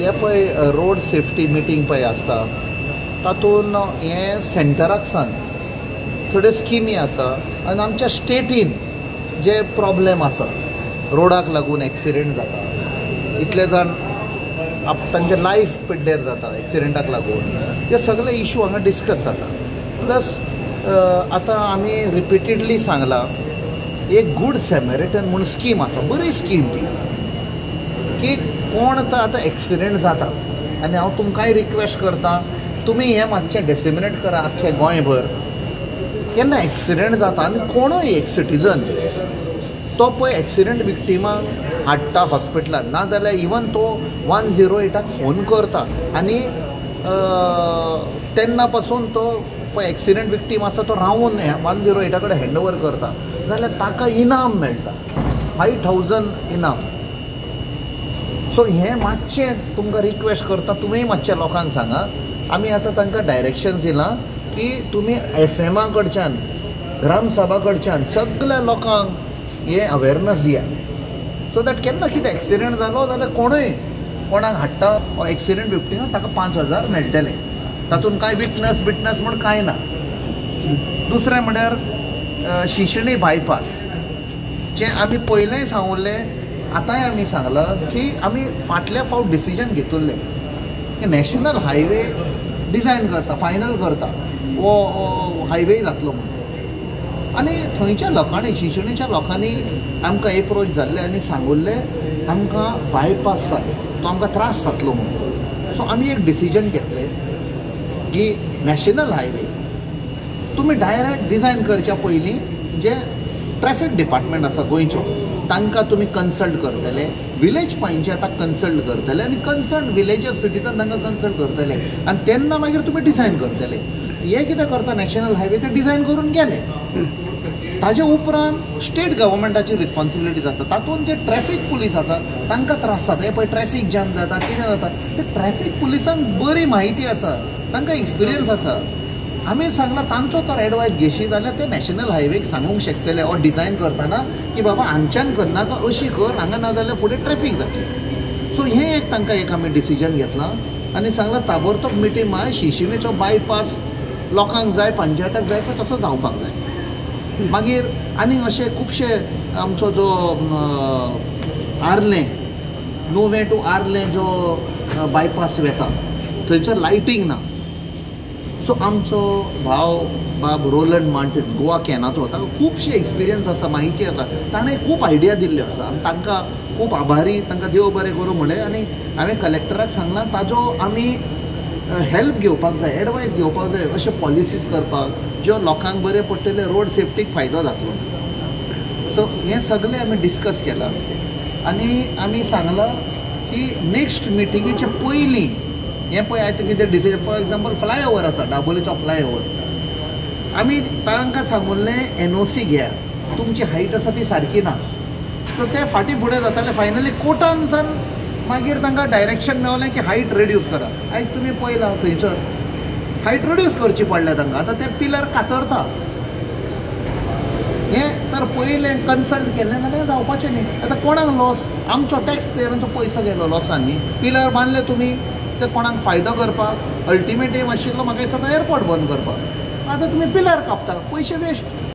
हे पळय road safety meeting पळय आसता तातूंत हें सेंटराक सान थोड्यो स्किमी आसा आनी आमच्या स्टेटीन जे प्रॉब्लेम आसा रोडाक लागून एक्सिडेंट जाता, इतले जाण तांचे लायफ पिड्ड्यार जाता एक्सिडेंटाक लागून, हे सगळे इशू हांगा डिस्कस जाता. प्लस आतां आमी रिपिटेडली सांगलां एक गूड सेमेरिटन म्हूण स्कीम आसा, बरी स्कीम ती, की कोण आतां एक्सिडेंट जाता आनी हांव तुमकांय रिक्वेस्ट करता तुमी हें मातशें डेसिमिनेट करा आख्खें गोंयभर. केन्ना एक्सिडेंट जाता आनी कोणूय एक सिटीजन तो पळय एक्सिडेंट विक्टिमाक हाडटा हॉस्पिटलान, नाजाल्यार इवन तो 108 फोन करता आनी तेन्ना पासून तो पळय एक्सिडेंट विक्टीम आसा तो रावून 108 कडेन हँड ओवर करता जाल्यार ताका इनाम मेळटा 5000 इनाम. सो हें मातशें तुमकां रिक्वेस्ट करता तुमी मातशें लोकांक सांगा. आमी आतां तांकां डायरेक्शन्स दिलां की तुमी एफएमा कडच्यान ग्रामसभा कडच्यान सगळ्या लोकांक हे अवेरनस दिया सो that केन्ना कितें एक्सिडेंट जालो जाल्यार कोणूय कोणाक हाडटा हो एक्सिडेंट विक्टिमाक ताका 5000 मेळटले, तातूंत कांय विटनस बिटनस म्हूण कांय ना. दुसरें म्हळ्यार शिशणी बायपास जें आमी पयलेंय सांगुल्लें आतांय आमी सांगलां की आमी फाटल्या फावट डिसिजन घेतिल्लें की नॅशनल हायवे डिजायन करता फायनल करता वो हायवे जातलो म्हणून, आनी थंयच्या लोकांनी शिशणीच्या लोकांनी आमकां एप्रोच जाल्ले आनी सांगुल्लें आमकां बायपास जाय तो आमकां त्रास जातलो म्हणून. सो आमी एक डिसिजन घेतलें की नॅशनल हायवे तुमी डायरेक्ट डिजायन करच्या पयलीं जे ट्रॅफिक डिपार्टमेंट आसा गोंयचो तांकां तुमी कन्सल्ट करतले, विलेज पंचायताक कन्सल्ट करतले आनी कन्सर्न विलेजस सिटीजन तांकां कन्सल्ट करतले आनी तेन्ना मागीर तुमी डिजायन करतले. हे कितें करता नॅशनल हायवे ते डिजायन करून गेले, ताजे उपरांत स्टेट गव्हर्मेंटाची रिस्पॉन्सिबिलिटी जाता, तातूंत जे ट्रॅफिक पुलीस आसा तांकां त्रास जाता, हे पळय ट्रॅफिक जॅम जाता कितें जाता, ते ट्रॅफिक पुलिसांक बरी म्हायती आसा, तांकां एक्सपिरियन्स आसा. आमी सांगलां तांचो तर एडवायस घेशी जाल्यार ते नॅशनल हायवेक सांगूंक शकतले ऑर डिजायन करतना की बाबा हांगच्यान करनाका अशी कर हांगा ना जाल्यार फुडें ट्रॅफिक जातली. सो हें एक तांकां एक आमी डिसिजन घेतलां आनी सांगलां ताबडतोब मिटींग मागीर शिशिणेचो बायपास लोकांक जाय पंचायताक जाय पळय तसो जावपाक जाय. मागीर आनी अशे खुबशे आमचो जो आर्लें नुवें टू आर्लें जो बायपास वेता थंयसर लायटींग ना. सो आमचो भाव बाब रोलंड मार्टीन गोवा कॅनाचो ताका खुबशे एक्सपिरियन्स आसा, म्हायती आसा, ताणें खूब आयडिया दिल्ल्यो आसा आनी तांकां खूब आभारी, तांकां देव बरें करूं म्हणलें. आनी हांवें कलेक्टराक सांगलां ताजो आमी हेल्प घेवपाक जाय, एडवायस घेवपाक जाय अशे पॉलिसीज करपाक ज्यो लोकांक बरें पडटले, रोड सेफ्टीक फायदो जातलो. सो हें सगळें आमी डिस्कस केलां आनी आमी सांगलां की नेक्स्ट मिटिंगेचे पयलीं हें पळय आतां कितें डिसिजन, फॉर एग्जाम्पल फ्लायओवर आसा दाबोलीचो फ्लायओवर, आमी तांकां सांगुल्लें एनओसी घेया, तुमची हायट आसा ती सारकी ना, सो ते फाटीं फुडें जाताले. फायनली कोर्टान सान मागीर तांकां डायरेक्शन मेवलें की हायट रिड्यूस करा. आयज तुमी पळयलां थंयसर हायट रिड्यूस करची पडल्या तांकां, आतां ते पिलर कातरता. हें तर पयलें कन्सल्ट केल्लें जाल्यार जावपाचें न्ही. आतां कोणाक लॉस, आमचो टॅक्स पेयरांचो पयसो गेलो लॉसान न्ही. पिलर बांदले तुमी ते कोणाक फायदो करपाक, अल्टिमेट एम आशिल्लो म्हाका दिसता एअरपोर्ट बंद करपाक, आतां तुमी पिलर कापता, पयशे वेस्ट.